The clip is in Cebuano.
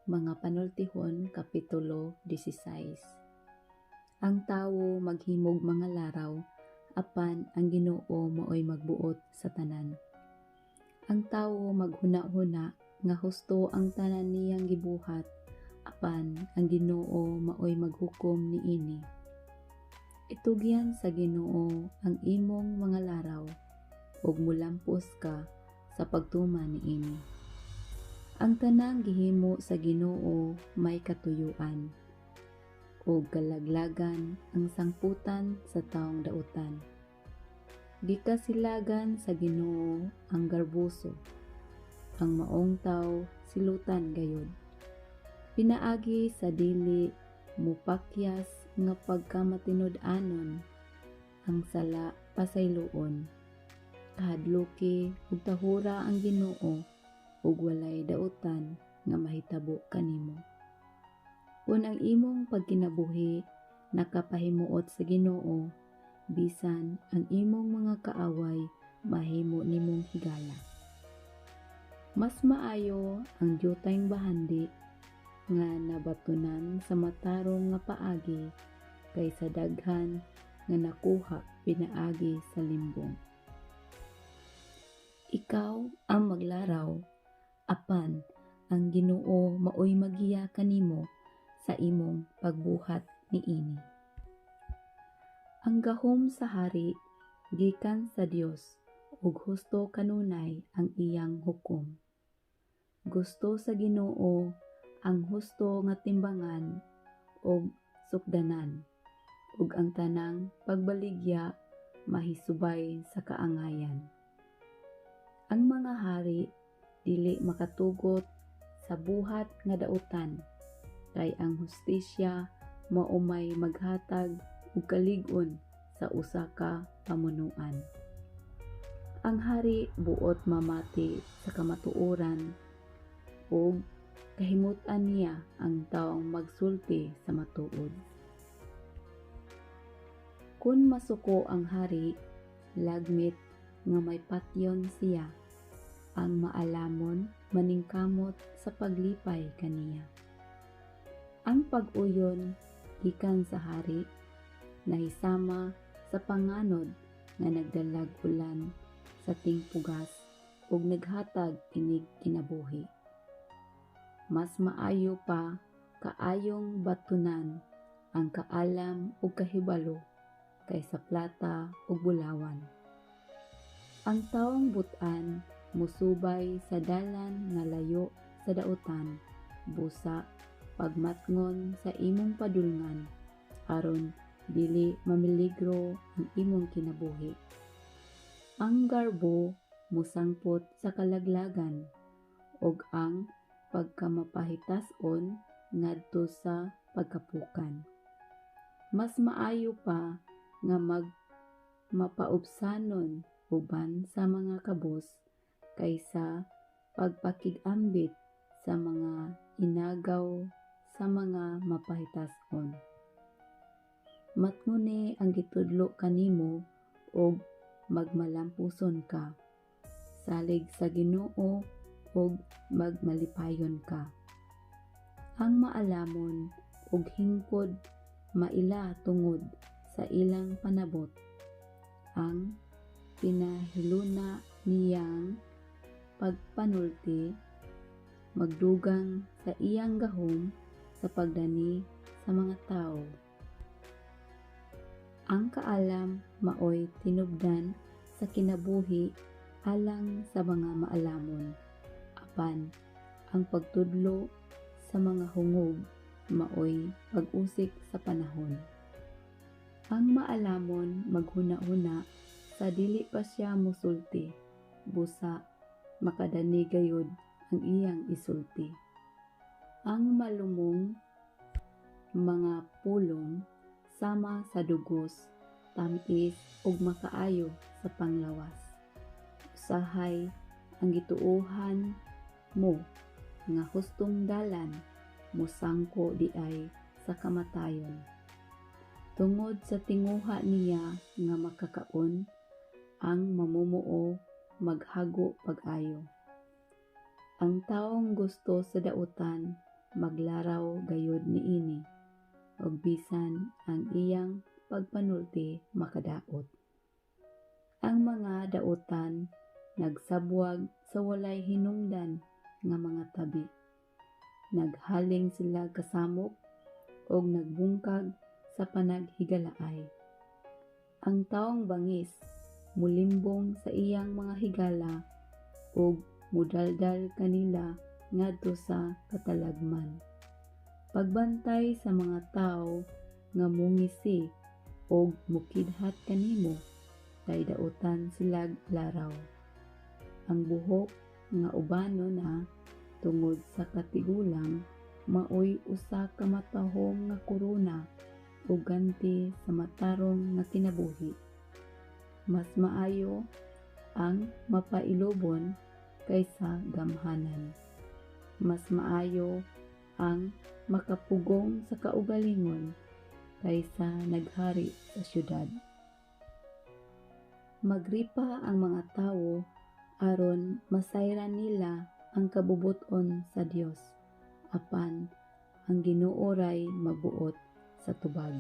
Mga Panultihon Kapitulo 16. Ang tawo maghimog mga laraw, apan ang Ginoo maoy magbuot sa tanan. Ang tawo maghuna-huna nga husto ang tanan niyang gibuhat, apan ang Ginoo maoy maghukom niini. Itugyan sa Ginoo ang imong mga laraw ug molampos ka sa pagtuman niini. Ang tanang gihimo sa Ginoo may katuyuan, ug kalaglagan ang sangputan sa tawong dautan. Gikasilagan sa Ginoo ang garboso, ang maong tawo silutan gayud. Pinaagi sa dili mopakyas nga pagkamatinud-anon ang sala pasayloon. Kahadluki ug tahura ang Ginoo ug walay dautan nga mahitabo kanimo. Kon ang imong pagkinabuhi nakapahimuot sa Ginoo, bisan ang imong mga kaaway mahimo nimong higala. Mas maayo ang dyutayng bahandi nga nabatunan sa matarong nga paagi kaysa daghan nga nakuha pinaagi sa limbong. Ikaw ang maglaraw, apan ang Ginoo maoy magiya kanimo sa imong pagbuhat niini. Ang gahom sa hari gikan sa Dios ug husto kanunay ang iyang hukom. Gusto sa Ginoo ang husto nga timbangan ug sukdanan, ug ang tanang pagbaligya mahisubay sa kaangayan. Ang mga hari dili makatugot sa buhat nga dautan, kay ang hustisya mao may maghatag og kalig-on sa usa ka pamunuan. Ang hari buot mamati sa kamatuoran ug kahimut-an niya ang tawong magsulti sa matuod. Kon masuko ang hari, lagmit nga may patyon siya. Ang maalamon maningkamot sa paglipay kaniya. Ang pag-uyon gikan sa hari nahisama sa panganod nga nagdalag ulan sa tingpugas ug naghatag inig kinabuhi. Mas maayo pa kaayong batunan ang kaalam ug kahibalo kaysa plata ug bulawan. Ang tawong but-an mosubay sa dalan nga layo sa dautan, busa pagmatngon sa imong padulngan aron dili mamiligro ang imong kinabuhi. Ang garbo mosangpot sa kalaglagan ug ang pagkamapahitas-on ngadto sa pagkapukan. Mas maayo pa nga magmapaubsanon uban sa mga kabos kaysa pagpakig-ambit sa mga inagaw sa mga mapahitas-on. Matngoni ang gitudlo kanimo ug magmalampuson ka. Salig sa Ginoo ug magmalipayon ka. Ang maalamon ug hingpod maila tungod sa ilang panabot. Ang pinahiluna niyang pagpanulti magdugang sa iyang gahom sa pagdani sa mga tawo. Ang kaalam maoy tinubdan sa kinabuhi alang sa mga maalamon, apan ang pagtudlo sa mga hungog maoy pag-usik sa panahon. Ang maalamon maghuna-huna sa dili pa siya mosulti, busa makadani gayud ang iyang isulti. Ang malumong mga pulong sama sa dugos, tam-is ug makaayo sa panglawas. Usahay ang gituohan mo nga hustong dalan mosangko diay sa kamatayon. Tungod sa tinguha niya nga makakaon, ang mamumuo maghago pag-ayo. Ang tawong gusto sa dautan maglaraw gayud niini, ug bisan ang iyang pagpanulti makadaot. Ang mga dautan nagsabwag sa walay hinungdan nga mga tabi. Naghaling sila kasamok ug nagbungkag sa panaghigalaay. Ang tawong bangis mulimbong sa iyang mga higala ug mudaldal kanila ngadto sa katalagman. Pagbantay sa mga tawo nga mungisi og mukidhat kanimo, kay dautan silag laraw. Ang buhok nga ubano na tungod sa katigulang maoy usa ka matahom nga korona ug ganti sa matarong nga kinabuhi. Mas maayo ang mapailubon kaysa gamhanan. Mas maayo ang makapugong sa kaugalingon kaysa naghari sa syudad. Magripa ang mga tawo aron masayran nila ang kabubut-on sa Dios, apan ang Ginoo ray magbuot sa tubag.